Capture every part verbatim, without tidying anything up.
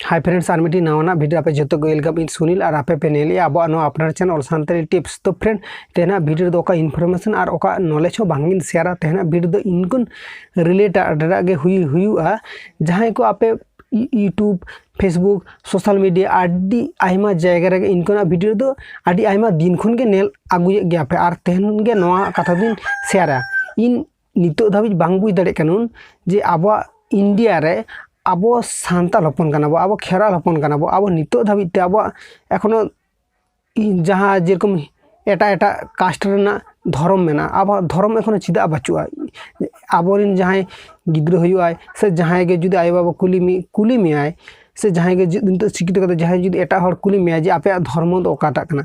Hi friends, ᱟᱨ ᱢᱤᱫᱴᱤᱡ ᱱᱟᱣᱟᱱᱟᱜ video ᱟᱯᱮ ᱡᱚᱛᱚ ᱠᱚ welcome᱾ ᱤᱧ ᱥᱩᱱᱤᱞ ᱟᱨ ᱟᱯᱮ ᱯᱮ ᱧᱮᱞᱮᱜᱼᱟ ᱟᱵᱚᱣᱟᱜ ᱱᱚᱣᱟ ᱟᱯᱱᱟᱨ channel All Santali Tips᱾ ᱛᱚ friend, ᱛᱮᱦᱮᱧᱟᱜ video ᱨᱮᱫᱚ ᱚᱠᱟ information ᱟᱨ ᱚᱠᱟ knowledge ᱦᱚᱸ ᱵᱟᱝ ᱜᱤᱧ ᱥᱮᱭᱟᱨᱟ᱾ ᱛᱮᱦᱮᱧᱟᱜ video ᱫᱚ ᱤᱱᱠᱩᱱ related ᱨᱮᱱᱟᱜ ᱜᱮ ᱦᱩᱭ ᱦᱩᱭᱩᱜᱼᱟ᱾ ᱡᱟᱦᱟᱸᱭ ᱠᱚ ᱟᱯᱮ E-, YouTube, Facebook, social media ᱟᱹᱰᱤ ᱟᱭᱢᱟ ᱡᱟᱭᱜᱟ ᱨᱮᱜᱮ ᱤᱱᱠᱩᱱᱟᱜ video ᱫᱚ ᱟᱹᱰᱤ ᱟᱭᱢᱟ ᱫᱤᱱ ᱠᱷᱚᱱ ᱜᱮ ᱧᱮᱞ ᱟᱹᱜᱩᱭᱮᱫ ᱜᱮᱭᱟ ᱯᱮ, ᱟᱨ ᱛᱮᱦᱮᱧ ᱜᱮ ᱱᱚᱣᱟ ᱠᱟᱛᱷᱟ ᱫᱚᱧ ᱥᱮᱭᱟᱨᱟ᱾ ᱤᱧ ᱱᱤᱛᱚᱜ ᱫᱷᱟᱹᱵᱤᱡ ᱵᱟᱝ ᱵᱩᱡᱽ ᱫᱟᱲᱮᱭᱟᱜ ᱠᱟᱱᱟ ᱡᱮ ᱟᱵᱚᱣᱟᱜ ᱤᱱᱰᱤᱭᱟ ᱨᱮ ᱟᱵᱚ ᱥᱟᱱᱛᱟᱲ ᱦᱚᱯᱚᱱ ᱠᱟᱱᱟ ᱵᱚ, ᱟᱵᱚ ᱠᱷᱮᱨᱣᱟᱞ ᱦᱚᱯᱚᱱ ᱠᱟᱱᱟ ᱵᱚ, ᱟᱵᱚ ᱱᱤᱛᱚᱜ ᱫᱷᱟᱹᱵᱤᱡ ᱛᱮ ᱟᱵᱚᱣᱟᱜ ᱮᱠᱷᱚᱱᱳ ᱤ-, ᱡᱟᱦᱟᱸ ᱡᱮᱨᱚᱠᱚᱢ ᱮᱴᱟᱜ ᱮᱴᱟᱜ caste ᱨᱮᱱᱟᱜ ᱫᱷᱚᱨᱚᱢ ᱢᱮᱱᱟᱜᱼᱟ, ᱟᱵᱚᱣᱟᱜ ᱫᱷᱚᱨᱚᱢ ᱮᱠᱷᱚᱱᱳ ᱪᱮᱫᱟᱜ ᱵᱟᱹᱪᱩᱜᱼᱟ? ᱟᱵᱚᱨᱮᱱ ᱡᱟᱦᱟᱸᱭ ᱜᱤᱫᱽᱨᱟᱹ ᱦᱩᱭᱩᱜᱼᱟᱭ ᱥᱮ ᱡᱟᱦᱟᱸᱭ ᱜᱮ ᱡᱩᱫᱤ ᱟᱭᱳᱼᱵᱟᱵᱟ ᱠᱩᱞᱤ ᱢᱮ-, ᱠᱩᱞᱤ ᱢᱮᱭᱟᱭ ᱥᱮ ᱡᱟᱦᱟᱸᱭ ᱜᱮ ᱡᱩ-, ᱱᱤᱛᱚᱜ ᱥᱤᱠᱠᱷᱤᱛᱚ ᱠᱟᱛᱮ ᱡᱟᱦᱟᱸᱭ ᱡᱩᱫᱤ ᱮᱴᱟᱜ ᱦᱚᱲ ᱠᱩᱞᱤ ᱢᱮᱭᱟᱭ ᱡᱮ ᱟᱯᱮᱭᱟᱜ ᱫᱷᱚᱨᱢᱚ ᱫᱚ ᱚᱠᱟᱴᱟᱜ ᱠᱟᱱᱟ,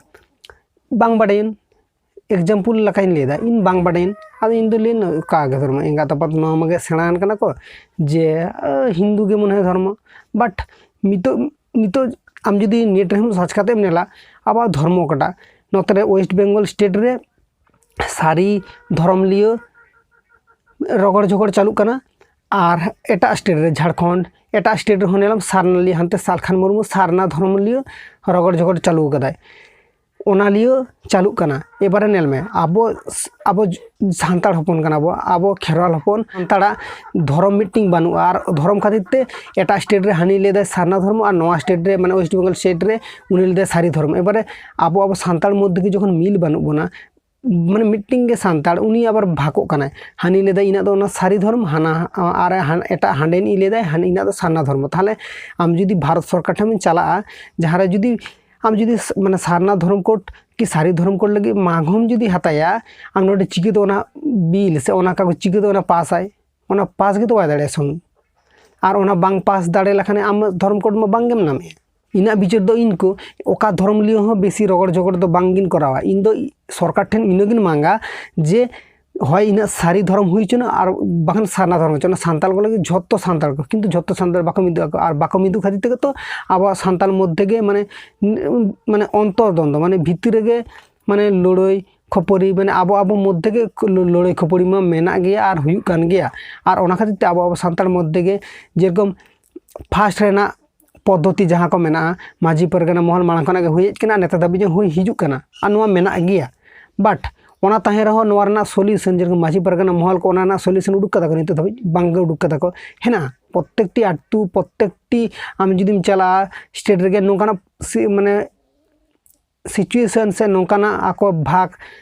ᱵᱟᱝ ᱵᱟᱰᱟᱭᱟᱹᱧ᱾ Example ᱞᱮᱠᱟᱧ ᱞᱟᱹᱭᱫᱟ, ᱤᱧ ᱵᱟᱝ ᱵᱟᱰᱟᱭᱟᱹᱧ, ᱟᱫᱚ ᱤᱧ ᱫᱚ ᱞᱟᱹᱭᱟᱹᱧ ᱚᱠᱟ ᱜᱮ ᱫᱷᱚᱨᱢᱚ, ᱮᱸᱜᱟᱛ ᱟᱯᱟᱛ ᱢᱟ ᱢᱟᱜᱮ ᱥᱮᱬᱟ ᱟᱠᱟᱱᱟ ᱠᱚ ᱡᱮ, ᱟᱸ, ᱦᱤᱱᱫᱩ ᱜᱮ ᱢᱚᱱᱮ ᱦᱚᱭ ᱫᱷᱚᱨᱢᱚ᱾ But ᱱᱤᱛᱚᱜ, ᱱᱤᱛᱚᱜ ᱟᱢ ᱡᱩᱫᱤ net ᱨᱮᱦᱚᱸ search ᱠᱟᱛᱮᱢ ᱧᱮᱞᱟ ᱟᱵᱚᱣᱟᱜ ᱫᱷᱚᱨᱢᱚ ᱚᱠᱟᱴᱟᱜ, ᱱᱚᱛᱮ ᱨᱮ West Bengal state ᱨᱮ ᱥᱟᱹᱨᱤ ᱫᱷᱚᱨᱚᱢ ᱞᱤᱭᱟᱹ ᱨᱚᱜᱚᱲ ᱡᱷᱚᱜᱚᱲ ᱪᱟᱹᱞᱩᱜ ᱠᱟᱱᱟ, ᱟᱨ ᱮᱴᱟᱜ state ᱨᱮ, ᱡᱷᱟᱲᱠᱷᱚᱸᱰ, ᱮᱴᱟᱜ state ᱨᱮᱦᱚᱸ ᱧᱮᱞᱟᱢ ᱥᱟᱨᱱᱟ ᱞᱤᱭᱟᱹ, ᱦᱟᱱᱛᱮ ᱥᱟᱞᱠᱷᱟᱱ ᱢᱩᱨᱢᱩ ᱥᱟᱨᱱᱟ ᱫᱷᱚᱨᱚᱢ ᱞᱤᱭᱟᱹ ᱨᱚᱜᱚᱲ ᱡᱷᱚᱜᱚᱲ ᱪᱟᱹᱞᱩ ᱟᱠᱟᱫᱟᱭ, ᱚᱱᱟ ᱞᱤᱭᱟᱹ ᱪᱟᱹᱞᱩᱜ ᱠᱟᱱᱟ᱾ ᱮᱵᱟᱨᱮ ᱧᱮᱞ ᱢᱮ, ᱟᱵᱚ, ᱟᱵᱚ ᱥᱟᱱᱛᱟᱲ ᱦᱚᱯᱚᱱ ᱠᱟᱱᱟ ᱵᱚ, ᱟᱵᱚ ᱠᱷᱮᱨᱣᱟᱞ ᱦᱚᱯᱚᱱ, ᱥᱟᱱᱛᱟᱲᱟᱜ ᱫᱷᱚᱨᱚᱢ ᱢᱤᱫᱴᱤᱝ ᱵᱟᱹᱱᱩᱜᱼᱟ, ᱟᱨ ᱫᱷᱚᱨᱚᱢ ᱠᱷᱟᱹᱛᱤᱨ ᱛᱮ ᱮᱴᱟᱜ state ᱨᱮ ᱦᱟᱹᱱᱤ ᱞᱟᱹᱭᱫᱟᱭ ᱥᱟᱨᱱᱟ ᱫᱷᱚᱨᱢᱚ, ᱟᱨ ᱱᱚᱣᱟ state ᱨᱮ, ᱢᱟᱱᱮ West Bengal state ᱨᱮ ᱩᱱᱤ ᱞᱟᱹᱭᱫᱟᱭ ᱥᱟᱹᱨᱤ ᱫᱷᱚᱨᱢᱚ᱾ ᱮᱵᱟᱨᱮ ᱟᱵᱚ, ᱟᱵᱚ ᱥᱟᱱᱛᱟᱲ ᱢᱚᱫᱽᱫᱷᱮ ᱜᱮ ᱡᱚᱠᱷᱚᱱ ᱢᱤᱞ ᱵᱟᱹᱱᱩᱜ ᱵᱚᱱᱟ, ᱢᱟᱱᱮ ᱢᱤᱫᱴᱤᱝ ᱜᱮ ᱥᱟᱱᱛᱟᱲ, ᱩᱱᱤ ᱟᱵᱟᱨ ᱵᱷᱟᱜᱚᱜ ᱠᱟᱱᱟᱭ, ᱦᱟᱹᱱᱤ ᱞᱟᱹᱭᱫᱟᱭ ᱤᱧᱟᱹᱜ ᱫᱚ ᱚᱱᱟ ᱥᱟᱹᱨᱤ ᱫᱷᱚᱨᱚᱢ, ᱦᱟᱱᱟ ᱟᱨ ᱦᱟᱱ-, ᱮᱴᱟᱜ ᱦᱟᱸᱰᱮᱱᱤᱡ ᱞᱟᱹᱭᱫᱟᱭ ᱦᱟᱱ-, ᱤᱧᱟᱹᱜ ᱫᱚ ᱥᱟᱨᱱᱟ ᱫᱷᱚᱨᱢᱚ᱾ ᱛᱟᱦᱚᱞᱮ ᱟᱢ ᱡᱩᱫᱤ ᱵᱷᱟᱨᱚᱛ ᱥᱚᱨᱠᱟᱨ ᱴᱷᱮᱱ ᱮᱢ ᱪᱟᱞᱟᱜᱼᱟ, ᱡᱟᱦᱟᱸ ᱨᱮ ᱡᱩᱫᱤ ᱟᱢ ᱡᱩᱫᱤ ᱥ-, ᱢᱟᱱᱮ ᱥᱟᱨᱱᱟ ᱫᱷᱚᱨᱚᱢ code ᱠᱤ ᱥᱟᱹᱨᱤ ᱫᱷᱚᱨᱚᱢ code ᱞᱟᱹᱜᱤᱫ ᱢᱟᱜᱽ ᱦᱚᱸᱢ ᱡᱩᱫᱤ ᱦᱟᱛᱟᱭᱟ, ᱟᱢ ᱱᱚᱰᱮ ᱪᱤᱠᱟᱹᱛᱮ ᱚᱱᱟ ᱵᱤᱞ ᱥᱮ ᱚᱱᱟ ᱠᱟᱜᱚᱡᱽ ᱪᱤᱠᱟᱹᱛᱮ ᱚᱱᱟ ᱯᱟᱥᱟᱭ? ᱚᱱᱟ ᱯᱟᱥ ᱜᱮᱛᱚ ᱵᱟᱭ ᱫᱟᱲᱮᱭᱟᱜᱼᱟ ᱥᱚᱝ-, ᱟᱨ ᱚᱱᱟ ᱵᱟᱝ ᱯᱟᱥ ᱫᱟᱲᱮ ᱞᱮᱠᱷᱟᱱ ᱟᱢ ᱫᱷᱚᱨᱚᱢ code ᱢᱟ ᱵᱟᱝ ᱜᱮᱢ ᱧᱟᱢᱮᱫᱼᱟ᱾ ᱤᱧᱟᱹᱜ ᱵᱤᱪᱟᱹᱨ ᱫᱚ ᱤᱱᱠᱩ ᱚᱠᱟ ᱫᱷᱚᱨᱚᱢ ᱞᱤᱭᱟᱹ ᱦᱚᱸ ᱵᱮᱥᱤ ᱨᱚᱜᱚᱲ ᱡᱷᱚᱜᱚᱲ ᱫᱚ ᱵᱟᱝ ᱜᱤᱧ ᱠᱚᱨᱟᱣᱟ᱾ ᱤᱧ ᱫᱚ ᱥᱚᱨᱠᱟᱨ ᱴᱷᱮᱱ ᱤᱱᱟᱹᱜᱤᱧ ᱢᱟᱜᱟ ᱡᱮ ᱦᱚᱭ ᱤᱱᱟᱹᱜ ᱥᱟᱹᱨᱤ ᱫᱷᱚᱨᱚᱢ ᱦᱩᱭ ᱦᱚᱪᱚᱱᱟ ᱟᱨ ᱵᱟᱠᱷᱟᱱ ᱥᱟᱨᱱᱟ ᱫᱷᱚᱨᱚᱢ ᱦᱚᱪᱚᱱᱟ, ᱥᱟᱱᱛᱟᱲ ᱠᱚ ᱞᱟᱹᱜᱤᱫ ᱡᱷᱚᱛᱚ ᱥᱟᱱᱛᱟᱲ ᱠᱚ, ᱠᱤᱱᱛᱩ ᱡᱷᱚᱛᱚ ᱥᱟᱱᱛᱟᱲ ᱵᱟᱠᱚ ᱢᱤᱫᱚᱜ ᱟᱠᱚ, ᱟᱨ ᱵᱟᱠᱚ ᱢᱤᱫᱚᱜ ᱠᱷᱟᱹᱛᱤᱨ ᱛᱮᱜᱮ ᱛᱚ ᱟᱵᱚᱣᱟᱜ ᱥᱟᱱᱛᱟᱲ ᱢᱚᱫᱽᱫᱷᱮ ᱜᱮ ᱢᱟᱱᱮ, ᱢᱟᱱᱮ ᱚᱱᱛᱚᱨ ᱫᱚᱱᱫᱚ, ᱢᱟᱱᱮ ᱵᱷᱤᱛᱤᱨ ᱨᱮᱜᱮ ᱢᱟᱱᱮ ᱞᱟᱹᱲᱟᱹᱭ ᱠᱷᱟᱹᱯᱟᱹᱨᱤ, ᱢᱟᱱᱮ ᱟᱵᱚ ᱟᱵᱚ ᱢᱚᱫᱽᱫᱷᱮ ᱜᱮ ᱞᱟᱹᱲᱟᱹᱭ ᱠᱷᱟᱹᱯᱟᱹᱨᱤ ᱢᱟ ᱢᱮᱱᱟᱜ ᱜᱮᱭᱟ ᱟᱨ ᱦᱩᱭᱩᱜ ᱠᱟᱱ ᱜᱮᱭᱟ᱾ ᱟᱨ ᱚᱱᱟ ᱠᱷᱟᱹᱛᱤᱨ ᱛᱮ ᱟᱵᱚ ᱟᱵᱚ ᱥᱟᱱᱛᱟᱲ ᱢᱚᱫᱽᱫᱷᱮ ᱜᱮ ᱡᱮᱨᱚᱠᱚᱢ first ᱨᱮᱱᱟᱜ ᱯᱚᱫᱽᱫᱷᱚᱛᱤ ᱡᱟᱦᱟᱸ ᱠᱚ ᱢᱮᱱᱟᱜᱼᱟ, ᱢᱟᱹᱡᱷᱤ ᱯᱟᱨᱜᱟᱱᱟ ᱢᱚᱦᱚᱞ ᱢᱟᱲᱟᱝ ᱠᱷᱚᱱᱟᱜ ᱜᱮ ᱦᱩᱭ ᱦᱮᱡ ᱠᱟᱱᱟ, ᱱᱮᱛᱟᱨ ᱫᱷᱟᱹᱵᱤᱡ ᱦᱚᱸ ᱦᱩᱭ ᱦᱤᱡᱩᱜ ᱠᱟᱱᱟ, ᱟᱨ ᱱᱚᱣᱟ ᱢᱮᱱᱟᱜ ᱜᱮᱭᱟ᱾ But ᱚᱱᱟ ᱛᱟᱦᱮᱸ ᱨᱮᱦᱚᱸ ᱱᱚᱣᱟ ᱨᱮᱱᱟᱜ ᱥᱚᱞᱤᱭᱩᱥᱚᱱ, ᱡᱮᱨᱚᱠᱚᱢ ᱢᱟᱹᱡᱷᱤ ᱯᱟᱨᱜᱟᱱᱟ ᱢᱚᱦᱚᱞ ᱠᱚ ᱚᱱᱟ ᱨᱮᱱᱟᱜ ᱥᱚᱞᱤᱭᱩᱥᱚᱱ ᱩᱰᱩᱠ ᱠᱟᱫᱟ ᱠᱚ, ᱱᱤᱛᱚᱜ ᱫᱷᱟᱹᱵᱤᱡ ᱵᱟᱝᱜᱮ ᱩᱰᱩᱠ ᱠᱟᱫᱟ ᱠᱚ᱾ ᱦᱮᱱᱟᱜᱼᱟ ᱯᱨᱚᱛᱮᱠᱴᱤ ᱟᱹᱛᱩ, ᱯᱨᱚᱛᱮᱠᱴᱤ ᱟᱢ ᱡᱩᱫᱤᱢ ᱪᱟᱞᱟᱜᱼᱟ ᱥᱴᱮᱴ ᱨᱮᱜᱮ ᱱᱚᱝᱠᱟᱱᱟᱜ ᱥᱤ- ᱢᱟᱱᱮ ᱥᱤᱪᱩᱭᱮᱥᱚᱱ ᱥᱮ ᱱᱚᱝᱠᱟᱱᱟᱜ ᱟᱠᱚ ᱵᱷᱟᱜᱽ,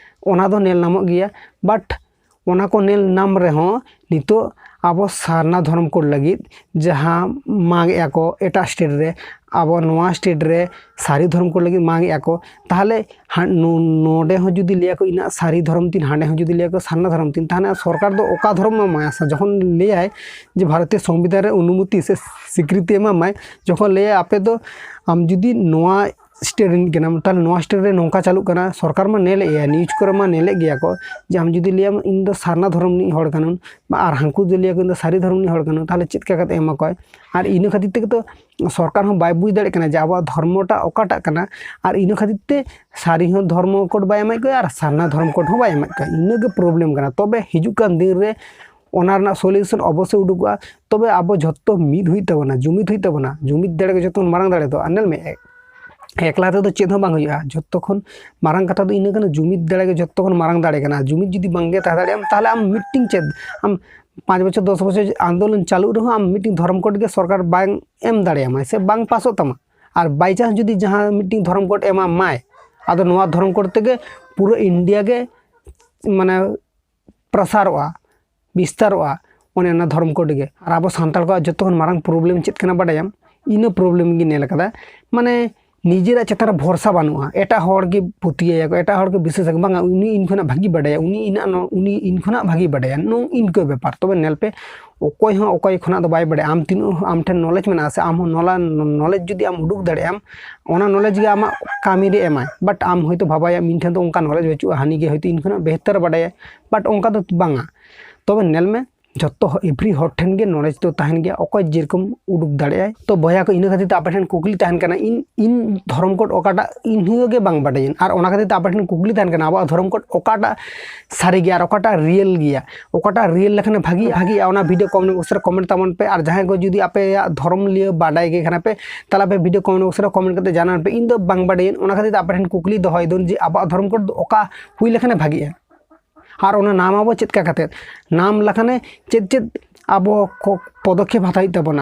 ᱚᱱᱟ ᱫᱚ ᱧᱮᱞ ᱧᱟᱢᱚᱜ ᱜᱮᱭᱟ᱾ But ᱚᱱᱟ ᱠᱚ ᱧᱮᱞ ᱧᱟᱢ ᱨᱮᱦᱚᱸ ᱱᱤᱛᱚᱜ ᱟᱵᱚ ᱥᱟᱨᱱᱟ ᱫᱷᱚᱨᱚᱢ ᱠᱳᱰ ᱞᱟᱹᱜᱤᱫ ᱡᱟᱦᱟᱸ ᱢᱟᱜᱮᱜᱼᱟ ᱠᱚ ᱮᱴᱟᱜ ᱥᱴᱮᱴ ᱨᱮ, ᱟᱵᱚ ᱱᱚᱣᱟ ᱥᱴᱮᱴ ᱨᱮ ᱥᱟᱹᱨᱤ ᱫᱷᱚᱨᱚᱢ ᱠᱳᱰ ᱞᱟᱹᱜᱤᱫ ᱢᱟᱜᱮᱜᱼᱟ ᱠᱚ, ᱛᱟᱦᱚᱞᱮ ᱦᱟ- ᱱᱚ- ᱱᱚᱰᱮ ᱦᱚᱸ ᱡᱩᱫᱤ ᱞᱟᱹᱭᱟ ᱠᱚ ᱤᱧᱟᱹᱜ ᱥᱟᱹᱨᱤ ᱫᱷᱚᱨᱚᱢ ᱛᱤᱧ, ᱦᱟᱸᱰᱮ ᱦᱚᱸ ᱡᱩᱫᱤ ᱞᱟᱹᱭᱟ ᱠᱚ ᱥᱟᱨᱱᱟ ᱫᱷᱚᱨᱚᱢ ᱛᱤᱧ, ᱛᱟᱦᱚᱞᱮ ᱥᱚᱨᱠᱟᱨ ᱫᱚ ᱚᱠᱟ ᱫᱷᱚᱨᱚᱢ ᱮᱢᱟᱭᱟ? ᱥᱮ ᱡᱚᱠᱷᱚᱱ ᱞᱟᱹᱭᱟᱭ ᱡᱮ ᱵᱷᱟᱨᱚᱛᱤᱭᱚ ᱥᱚᱝᱵᱤᱫᱷᱟᱱ ᱨᱮ ᱚᱱᱩᱢᱚᱛᱤ ᱥᱮ ᱥᱤᱠᱨᱤᱛᱤ ᱮᱢᱟᱢᱟᱭ, ᱡᱚᱠᱷᱚᱱ ᱞᱟᱹᱭᱟᱭ ᱟᱯᱮ ᱫᱚ, ᱟᱢ ᱡᱩᱫᱤ ᱱᱚᱣᱟ ᱥᱴᱮᱴ ᱨᱤᱱᱤᱡ ᱠᱟᱱᱟᱢ, ᱛᱟᱦᱚᱞᱮ ᱱᱚᱣᱟ ᱥᱴᱮᱴ ᱨᱮ ᱱᱚᱝᱠᱟ ᱪᱟᱹᱞᱩᱜ ᱠᱟᱱᱟ, ᱥᱚᱨᱠᱟᱨ ᱢᱟ ᱧᱮᱞᱮᱫ ᱜᱮᱭᱟ, ᱱᱤᱭᱩᱡᱽ ᱠᱚᱨᱮ ᱢᱟ ᱧᱮᱞᱮᱫ ᱜᱮᱭᱟ ᱠᱚ, ᱡᱮ ᱟᱢ ᱡᱩᱫᱤ ᱞᱟᱹᱭᱟᱢ ᱤᱧ ᱫᱚ ᱥᱟᱨᱱᱟ ᱫᱷᱚᱨᱚᱢ ᱨᱤᱱᱤᱡ ᱦᱚᱲ ᱠᱟᱹᱱᱟᱹᱧ, ᱟᱨ ᱦᱟᱹᱱᱠᱩ ᱡᱩᱫᱤ ᱞᱟᱹᱭᱟ ᱠᱚ ᱤᱧ ᱫᱚ ᱥᱟᱹᱨᱤ ᱫᱷᱚᱨᱚᱢ ᱨᱤᱱᱤᱡ ᱦᱚᱲ ᱠᱟᱹᱱᱟᱹᱧ, ᱛᱟᱦᱚᱞᱮ ᱪᱮᱫ ᱞᱮᱠᱟ ᱠᱟᱛᱮ ᱮᱢᱟ ᱠᱚᱣᱟᱭ? ᱟᱨ ᱤᱱᱟᱹ ᱠᱷᱟᱹᱛᱤᱨ ᱛᱮᱜᱮ ᱛᱚ ᱥᱚᱨᱠᱟᱨ ᱦᱚᱸ ᱵᱟᱭ ᱵᱩᱡᱽ ᱫᱟᱲᱮᱭᱟᱜ ᱠᱟᱱᱟ ᱡᱮ ᱟᱵᱚᱣᱟᱜ ᱫᱷᱚᱨᱢᱚᱴᱟᱜ ᱚᱠᱟᱴᱟᱜ ᱠᱟᱱᱟ, ᱟᱨ ᱤᱱᱟᱹ ᱠᱷᱟᱹᱛᱤᱨ ᱛᱮ ᱥᱟᱹᱨᱤ ᱦᱚᱸ ᱫᱷᱚᱨᱢᱚ ᱠᱳᱰ ᱵᱟᱭ ᱮᱢᱟᱭ ᱠᱟᱱᱟ ᱟᱨ ᱥᱟᱨᱱᱟ ᱫᱷᱚᱨᱚᱢ ᱠᱳᱰ ᱦᱚᱸ ᱵᱟᱭ ᱮᱢᱟᱭ ᱠᱟᱱᱟ᱾ ᱤᱱᱟᱹᱜᱮ ᱯᱨᱚᱵᱞᱮᱢ ᱠᱟᱱᱟ᱾ ᱛᱚᱵᱮ ᱦᱤᱡᱩᱜ ᱠᱟᱱ ᱫᱤᱱ ᱨᱮ ᱚᱱᱟ ᱨᱮᱱᱟᱜ ᱥᱚᱞᱤᱭᱩᱥᱚᱱ ᱚᱵᱚᱥᱥᱳᱭ ᱩᱰᱩᱠᱚᱜᱼᱟ᱾ ᱛᱚᱵᱮ ᱟᱵᱚ ᱡᱷᱚᱛᱚ ᱢᱤᱫ ᱦᱩᱭᱩᱜ ᱛᱟᱵᱚᱱᱟ, ᱡᱩᱢᱤᱫ ᱦᱩᱭᱩᱜ ᱛᱟᱵᱚᱱᱟ᱾ ᱡᱩᱢᱤᱫ ᱫᱟᱲᱮ ᱜᱮ ᱡᱷᱚᱛᱚ ᱠᱷᱚᱱ ᱢᱟᱨᱟᱝ ᱫᱟᱲᱮ ᱫᱚ᱾ ᱟᱨ ᱧᱮᱞ ᱢᱮ, ᱮᱠᱞᱟ ᱛᱮᱫᱚ ᱪᱮᱫ ᱦᱚᱸ ᱵᱟᱝ ᱦᱩᱭᱩᱜᱼᱟ᱾ ᱡᱷᱚᱛᱚ ᱠᱷᱚᱱ ᱢᱟᱨᱟᱝ ᱠᱟᱛᱷᱟ ᱫᱚ ᱤᱱᱟᱹ ᱠᱟᱱᱟ, ᱡᱩᱢᱤᱫ ᱫᱟᱲᱮ ᱜᱮ ᱡᱷᱚᱛᱚ ᱠᱷᱚᱱ ᱢᱟᱨᱟᱝ ᱫᱟᱲᱮ ᱠᱟᱱᱟ᱾ ᱡᱩᱢᱤᱫ ᱡᱩᱫᱤ ᱵᱟᱝᱜᱮ ᱛᱟᱦᱮᱸ ᱫᱟᱲᱮᱭᱟᱜᱼᱟᱢ, ᱛᱟᱦᱚᱞᱮ ᱟᱢ ᱢᱤᱫᱴᱤᱝ ᱪᱮᱫ, ᱟᱢ ᱯᱟᱸᱪ ᱵᱚᱪᱷᱚᱨ, ᱫᱚᱥ ᱵᱚᱪᱷᱚᱨ ᱟᱱᱫᱳᱞᱚᱱ ᱪᱟᱹᱞᱩᱜ ᱨᱮᱦᱚᱸ ᱟᱢ ᱢᱤᱫᱴᱤᱝ ᱫᱷᱚᱨᱚᱢ ᱠᱳᱰ ᱜᱮ ᱥᱚᱨᱠᱟᱨ ᱵᱟᱝ ᱮᱢ ᱫᱟᱲᱮᱭᱟᱢᱟᱭ ᱥᱮ ᱵᱟᱝ ᱯᱟᱥᱚᱜ ᱛᱟᱢᱟ᱾ ᱟᱨ by chance ᱡᱩᱫᱤ ᱡᱟᱦᱟᱸ ᱢᱤᱫᱴᱤᱝ ᱫᱷᱚᱨᱚᱢ ᱠᱳᱰ ᱮᱢᱟᱢᱟᱭ, ᱟᱫᱚ ᱱᱚᱣᱟ ᱫᱷᱚᱨᱚᱢ ᱠᱳᱰ ᱛᱮᱜᱮ ᱯᱩᱨᱟᱹ ᱤᱱᱰᱤᱭᱟ ᱜᱮ ᱢᱟᱱᱮ ᱯᱨᱚᱥᱟᱨᱚᱜᱼᱟ, ᱵᱤᱥᱛᱟᱨᱚᱜᱼᱟ ᱚᱱᱮ ᱚᱱᱟ ᱫᱷᱚᱨᱚᱢ ᱠᱳᱰ ᱜᱮ᱾ ᱟᱨ ᱟᱵᱚ ᱥᱟᱱᱛᱟᱲ ᱠᱚᱣᱟᱜ ᱡᱚᱛᱚ ᱠᱷᱚᱱ ᱢᱟᱨᱟᱝ ᱯᱨᱚᱵᱞᱮᱢ ᱪᱮᱫ ᱠᱟᱱᱟ ᱵᱟᱰᱟᱭᱟᱢ? ᱤᱱᱟᱹ ᱯᱨᱚᱵᱞᱮᱢ ᱜᱮ ᱧᱮᱞ ᱟᱠᱟᱫᱟ, ᱢᱟᱱᱮ ᱱᱤᱡᱮᱨᱟᱜ ᱪᱮᱛᱟᱱ ᱨᱮ ᱵᱷᱚᱨᱥᱟ ᱵᱟᱹᱱᱩᱜᱼᱟ᱾ ᱮᱴᱟᱜ ᱦᱚᱲ ᱜᱮ ᱯᱟᱹᱛᱭᱟᱹᱭᱟᱠᱚ, ᱮᱴᱟᱜ ᱦᱚᱲ ᱜᱮ ᱵᱤᱥᱥᱟᱹᱥ ᱟᱠᱚ, ᱵᱟᱝᱟ ᱩᱱᱤ ᱤᱧ ᱠᱷᱚᱱᱟᱜ ᱵᱷᱟᱹᱜᱤ ᱵᱟᱰᱟᱭᱟ, ᱩᱱᱤ ᱤᱧᱟᱹᱜ ᱱᱚ- ᱩᱱᱤ ᱤᱧ ᱠᱷᱚᱱᱟᱜ ᱵᱷᱟᱹᱜᱤ ᱵᱟᱰᱟᱭᱟ, ᱱᱚᱝ ᱤᱱᱠᱟᱹ ᱵᱮᱯᱟᱨ᱾ ᱛᱚᱵᱮ ᱧᱮᱞ ᱯᱮ, ᱚᱠᱚᱭ ᱦᱚᱸ ᱚᱠᱚᱭ ᱠᱷᱚᱱᱟᱜ ᱫᱚ ᱵᱟᱭ ᱵᱟᱰᱟᱭᱟ᱾ ᱟᱢ ᱛᱤᱱᱟᱹᱜ ᱟᱢ ᱴᱷᱮᱱ ᱱᱚᱞᱮᱡᱽ ᱢᱮᱱᱟᱜᱼᱟ ᱥᱮ ᱟᱢ ᱦᱚᱸ ᱱᱚᱞᱟ ᱱᱚᱞᱮᱡᱽ ᱡᱩᱫᱤ ᱟᱢ ᱩᱰᱩᱠ ᱫᱟᱲᱮᱭᱟᱜ ᱟᱢ, ᱚᱱᱟ ᱱᱚᱞᱮᱡᱽ ᱜᱮ ᱟᱢᱟᱜ ᱠᱟᱹᱢᱤ ᱨᱮ ᱮᱢᱟᱭ᱾ But ᱟᱢ ᱦᱚᱭᱛᱳ ᱵᱷᱟᱵᱟᱭᱟᱢ ᱤᱧ ᱴᱷᱮᱱ ᱫᱚ ᱚᱱᱠᱟ ᱱᱚᱞᱮᱡᱽ ᱵᱟᱹᱪᱩᱜᱼᱟ, ᱦᱟᱹᱱᱤ ᱜᱮ ᱦᱚᱭᱛᱳ ᱤᱧ ᱠᱷᱚᱱᱟᱜ ᱵᱮᱦᱛᱟᱨ ᱵᱟᱰᱟᱭᱟ, but ᱚᱱᱠᱟ ᱫᱚ ᱵᱟᱝᱟ᱾ ᱛᱚᱵᱮ ᱧᱮᱞ ᱢᱮ, ᱡᱚᱛᱚ ᱦᱚ-, every ᱦᱚᱲ ᱴᱷᱮᱱ ᱜᱮ knowledge ᱫᱚ ᱛᱟᱦᱮᱱ ᱜᱮᱭᱟ, ᱚᱠᱚᱭ ᱡᱮᱨᱚᱠᱚᱢ ᱩᱰᱩᱠ ᱫᱟᱲᱮᱭᱟᱜᱼᱟᱭ᱾ ᱛᱚ ᱵᱚᱭᱦᱟ ᱠᱚ, ᱤᱱᱟᱹ ᱠᱷᱟᱹᱛᱤᱨ ᱛᱮ ᱟᱯᱮ ᱴᱷᱮᱱ ᱠᱩᱠᱞᱤ ᱛᱟᱦᱮᱱ ᱠᱟᱱᱟ, ᱤᱧ, ᱤᱧ ᱫᱷᱚᱨᱚᱢ code ᱚᱠᱟᱴᱟᱜ ᱤᱧ ᱦᱚᱸ ᱜᱮ ᱵᱟᱝ ᱵᱟᱰᱟᱭᱟᱹᱧ, ᱟᱨ ᱚᱱᱟ ᱠᱷᱟᱹᱛᱤᱨ ᱛᱮ ᱟᱯᱮ ᱴᱷᱮᱱ ᱠᱩᱠᱞᱤ ᱛᱟᱦᱮᱱ ᱠᱟᱱᱟ, ᱟᱵᱚᱣᱟᱜ ᱫᱷᱚᱨᱚᱢ code ᱚᱠᱟᱴᱟᱜ ᱥᱟᱹᱨᱤ ᱜᱮᱭᱟ ᱟᱨ ᱚᱠᱟᱴᱟᱜ real ᱜᱮᱭᱟ, ᱚᱠᱟᱴᱟᱜ real ᱞᱮᱠᱷᱟᱱ ᱵᱷᱟᱜᱤ, ᱵᱷᱟᱜᱤᱜᱼᱟ, ᱚᱱᱟ video comment box ᱨᱮ comment ᱛᱟᱵᱚᱱ ᱯᱮ᱾ ᱟᱨ ᱡᱟᱦᱟᱸᱭ ᱠᱚ ᱡᱩᱫᱤ ᱟᱯᱮᱭᱟᱜ ᱫᱷᱚᱨᱚᱢ ᱞᱤᱭᱟᱹ ᱵᱟᱰᱟᱭ ᱜᱮ ᱠᱟᱱᱟ ᱯᱮ, ᱛᱟᱦᱚᱞᱮ ᱟᱯᱮ video comment box ᱨᱮ comment ᱠᱟᱛᱮ ᱡᱟᱱᱟᱣ ᱯᱮ᱾ ᱤᱧ ᱫᱚ ᱵᱟᱝ ᱵᱟᱰᱟᱭᱟᱹᱧ, ᱚᱱᱟ ᱠᱷᱟᱹᱛᱤᱨ ᱛᱮ ᱟᱯᱮ ᱴᱷᱮᱱ ᱠᱩᱠᱞᱤ ᱫᱚᱦᱚᱭ ᱫᱚ ᱡᱮ ᱟᱵᱚᱣᱟᱜ ᱫᱷᱚᱨᱚᱢ code ᱫᱚ ᱚᱠᱟ ᱦᱩᱭ ᱞᱮᱠᱷᱟᱱ ᱵᱷᱟᱜᱤᱜᱼᱟ᱾ ᱟᱨ ᱚᱱᱟ ᱱᱟᱢ ᱟᱵᱚ ᱪᱮᱫ ᱠᱟ ᱠᱟᱛᱮ, ᱱᱟᱢ ᱞᱮᱠᱷᱟᱱᱮ ᱪᱮᱫ ᱪᱮᱫ ᱟᱵᱚ ᱠᱚ ᱯᱚᱫᱚᱠᱷᱮᱯ ᱦᱟᱛᱟᱣ ᱦᱩᱭᱩᱜ ᱛᱟᱵᱚᱱᱟ?